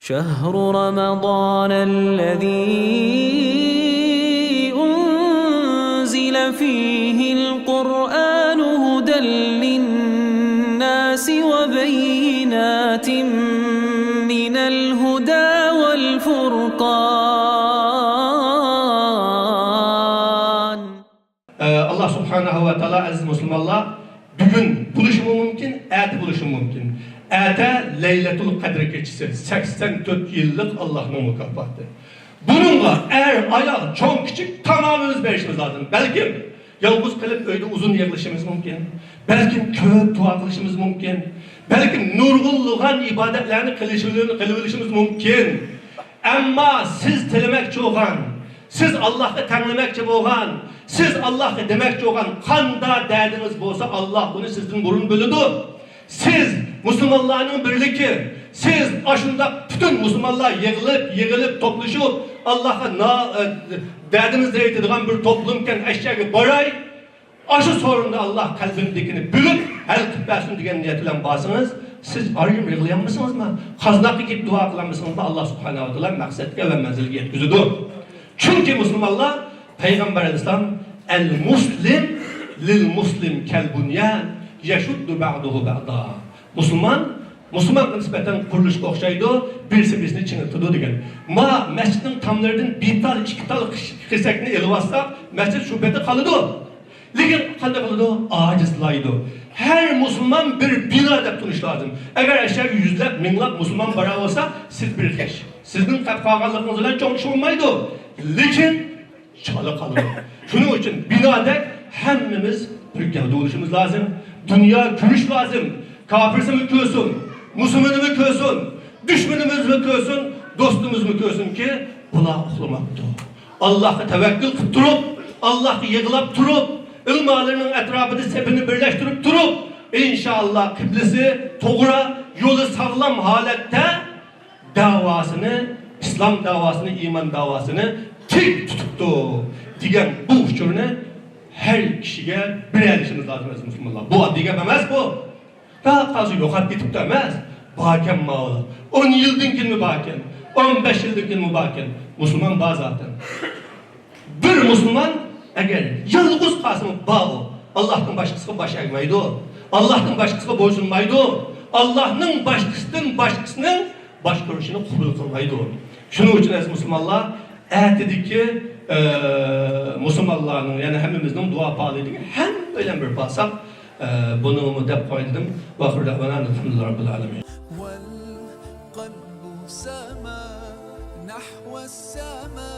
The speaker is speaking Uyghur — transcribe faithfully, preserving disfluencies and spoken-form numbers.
شهر رمضان الذي أنزل فيه القرآن هدى للناس وبينات من الهدى والفرقان. ئاللا سۇبھانەھۇ ۋە تائالا، ئەزىز مۇسۇلمانلار، بۈگۈن بولۇشىمۇ مۇمكىن، ئەتە بولۇشىمۇ مۇمكىن. ئەتە لەيلەتۇل قەدر كېچىسى، سەكسەن تۆت يىللىق ئاللانىڭ مۇكاپاتى. بۇنىڭغا ئەر، ئايال، چوڭ، كىچىك تامامىمىز بېرىشىمىز لازىم. بەلكىم يالغۇز قېلىپ ئۆيدە ئۇزۇن يىغلىشىمىز مۇمكىن. بەلكىم كۆپ دۇئا قىلىشىمىز مۇمكىن. بەلكىم نۇرغۇنلىغان ئىبادەتلەرنى قىلىشىمىز، قىلىۋېلىشىمىز مۇمكىن. ئەمما سىز تىلىمەكچى بولغان، سىز ئاللاھقا تەڭلىمەكچى بولغان، سىز ئاللاھقا دېمەكچى بولغان قانداق دەردىڭىز بولسا، ئاللاھ ئۇنى سىزدىن بۇرۇن بىلىدۇ. سىز مۇسۇلمانلارنىڭ بىرلىكى، سىز ئاشۇنداق پۈتۈن مۇسۇلمانلار يىغىلىپ، يىغىلىپ، توپلىشىپ، ئاللاھقا نا-، ئە، دەردىمىزنى ئېيتىدىغان بىر توپلۇمكەن، ئەشەگە باراي. ئاشۇ سورۇندا ئاللاھ قەلبىمدىكىنى بىلىپ، ھەل قىلىپ بەرسۇن دېگەن نىيەت بىلەن بارسىڭىز، سىز ئايرىم يىغلىيالمىسىڭىزمۇ، قازناققا كېلىپ دۇئا قىلالمىسىڭىزمۇ، ئاللاھ سۇبھانەھۇ ۋە تائالا مەقسەتكە ۋە مەنزىلگە يەتكۈزىدۇ. چۈنكى مۇسۇلمانلار پەيغەمبەر ئەلەيھىسسالام، «ئەل مۇسلىم لىل مۇسلىم كەل بۇنيان يەشۇددۇ بەئدۇھۇ بەئدا.» مۇسۇلمان مۇسۇلمانغا نىسبەتەن قۇرۇلۇشقا ئوخشايدۇ، بىرسى بىرسىنى چىڭىتىدۇ دېگەن. ما مەسچىتنىڭ تاملىرىدىن بىر تال، ئىككى تال خىش-، خېسەكنى ئېلىۋالساق، مەسچىت شۇ پېتى قالىدۇ. لېكىن قانداق قىلىدۇ؟ ئاجىزلايدۇ. ھەر مۇسۇلمان بىر بىنا دەپ تونۇش لازىم. ئەگەر ئەشەگە يۈزلەپ، مىڭلاپ مۇسۇلمان بارا بولسا، سىز بىر خىش. سىزنىڭ قېلىپ قالغانلىقىڭىز بىلەن چوڭ ئىش بولمايدۇ. لېكىن چالا قالىدۇ. شۇنىڭ ئۈچۈن بىنادەك ھەممىمىز بىر گەۋدە بولۇشىمىز لازىم. دۇنيا كۆرۈش لازىم. كاپىرسىمۇ كۆرسۇن، مۇسۇلمىنىمۇ كۆرسۇن، دۈشمىنىمىزمۇ كۆرسۇن، دوستىمىزمۇ كۆرسۇنكى، بۇلار ئۇخلىماپتۇ. ئاللاھقا تەۋەككۈل قىلىپ تۇرۇپ، ئاللاھقا يىغلاپ تۇرۇپ، ئۆلىمالىرىنىڭ ئەتراپىدا سېپىنى بىرلەشتۈرۈپ تۇرۇپ، ئىنشائاللا قىبلىسى توغرا، يولى ساغلام ھالەتتە داۋاسىنى، ئىسلام داۋاسىنى، ئىمان داۋاسىنى تىك تۇتۇپتۇ دېگەن بۇ ئۇچۇرنى ھەر كىشىگە بېرەلىشىمىز لازىم، ئەزىز مۇسۇلمانلار. بۇ ئاددىي گەپ ئەمەس بۇ. ھە، قازى يوقاپ كېتىپتۇ ئەمەس. باركەن ماۋۇلار. ئون يىلدىن كېيىنمۇ باركەن. ئون بەش يىلدىن كېيىنمۇ باركەن. مۇسۇلمان بار زاتەن. بىر مۇسۇلمان ئەگەر يالغۇز قالسىمۇ بار ئۇ. ئاللاھتىن باشقىسىغا باش ئەگمەيدۇ. ئاللاھتىن باشقىسىغا بويسۇنمايدۇ. ئاللاھنىڭ باشقىسىدىن باشقىسىنىڭ باشقۇرۇشىنى قوبۇل قىلمايدۇ. شۇنىڭ ئۈچۈن ئەزىز مۇسۇلمانلار، ئەتىدىكى، ئە، مۇسۇلمانلارنىڭ، يەنى ھەممىمىزنىڭ دۇئا پائالىيىتىگە ھەممەيلەن بىر بارساق، ئە، بۇنىمۇ دەپ قوياي دېدىم. ۋاخىرۇ دەئۋانا ئەلھەمدۇلىللاھى رەببىل ئالەمىن. والقلب سما نحو السماء.